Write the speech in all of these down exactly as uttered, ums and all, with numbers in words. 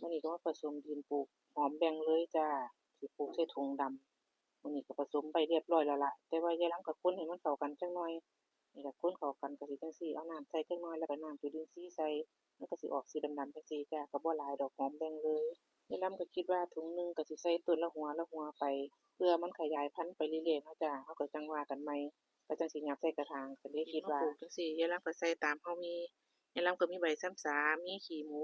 มื้อนี้ก็มาผสมดินปลูกหอมแบ่งเลยจ้า สิปลูกใส่ถุงดำ มื้อนี้ก็ผสมไปเรียบร้อยแล้วล่ะ แต่ว่ายายลำก็คนให้มันเข้ากันจักหน่อย นี่ล่ะ คนเข้ากันก็สิจั่งซี้ เอาน้ำใส่จักหน่อย แล้วก็น้ำจุลินทรีย์ใส่ มันก็สิออกสีดำๆจั่งซี้จ้า ก็บ่หลายดอก หอมแบ่งเลย ยายลำก็คิดว่าถุงหนึ่งก็สิใส่ต้นละหัวละหัวไป เพื่อมันขยายพันธุ์ไปเรื่อยๆเนาะจ้า เฮาก็จั่งว่ากันใหม่ ก็จั่งสิหยับใส่กระถาง ก็เลยคิดว่า ปลูกจั่งซี้ ยายลำก็ใส่ตามเฮามี ยายลำก็มีใบซ้ำสา มีขี้หมู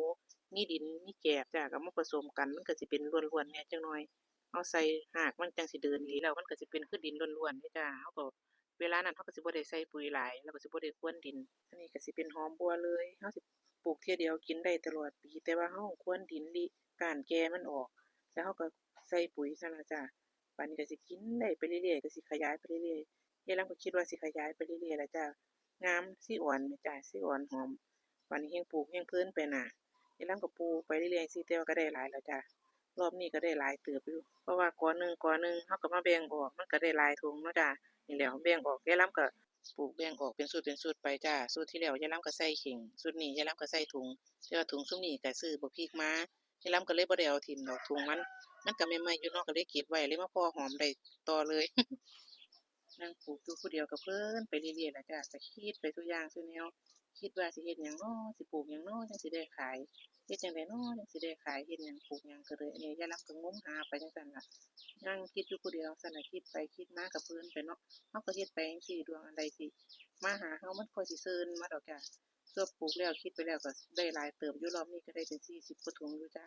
มีดิน มีแกบจ้า ก็มาผสมกัน มันก็สิเป็นล้วนๆแหน่จักหน่อย เฮาใส่รากมันจั่งสิเดินดี แล้วมันก็สิเป็นคือดินล้วนๆเลยจ้า เฮาก็ เวลานั้นเฮาก็สิบ่ได้ใส่ปุ๋ยหลาย แล้วก็สิบ่ได้พรวนดิน อันนี้ก็สิเป็นหอมบัวเลย เฮาสิปลูกเทื่อเดียวกินได้ตลอดปี แต่ว่าเฮาพรวนดินริก้านแก่มันออก แล้วเฮาก็ใส่ปุ๋ยซั่นล่ะจ้า บาดนี้ก็สิกินได้ไปเรื่อยๆ ก็สิขยายไปเรื่อยๆ ยายลำก็คิดว่าสิขยายไปเรื่อยๆล่ะจ้า งาม สีอ่อนแหมจ้า สีอ่อนหอม บาดนี้แฮ่งปลูกแฮ่งเพลินไปหน้า ยายลำก็ปลูกไปเรื่อยๆจั่งซี้ แต่ว่าก็ได้หลายแล้วจ้า รอบนี้ก็ได้หลายเติบอยู่ เพราะว่ากอหนึ่งกอหนึ่ง เฮาก็มาแบ่งออก มันก็ได้หลายถุงเนาะจ้า นี่แหละ แบ่งออก ยายลำก็ปลูกแบ่งออกเป็นชุดเป็นชุดไปจ้า ชุดที่แล้วยายลำก็ใส่เข่ง ชุดนี้ยายลำก็ใส่ถุง แต่ว่าถุงซุมนี้ก็ซื้อบักพริกมา ยายลำก็เลยบ่ได้เอาถิ่มดอก ถุงมัน มันก็ใหม่ๆอยู่เนาะ ก็เลยเก็บไว้ เลยมาเพาะหอมได้ต่อเลย นั่งปลูกอยู่ผู้เดียวก็เพลินไปเรื่อยๆล่ะจ้า ก็คิดไปซุอย่างซุแนว คิดว่าสิเฮ็ดหยังน้อ สิปลูกหยังน้อ จั่งสิได้ขาย เฮ็ดจั่งใดน้อ จั่งสิได้ขาย เฮ็ดหยังปลูกหยัง ก็เลย อันนี้ยายลำก็งมหาไปจั่งซั้นล่ะ นั่งคิดอยู่ผู้เดียวซั้นล่ะ คิดไปคิดมาก็เพลินไปเนาะ เฮาก็เฮ็ดไปจั่งซี้ ดวงอันใดสิมาหาเฮา มันค่อยสิเซิ่นมาดอกจ้า ส่วนปลูกแล้วคิดไปแล้วก็ได้หลายเติบอยู่ รอบนี้ก็ได้เป็นสี่สิบกว่าถุงอยู่จ้า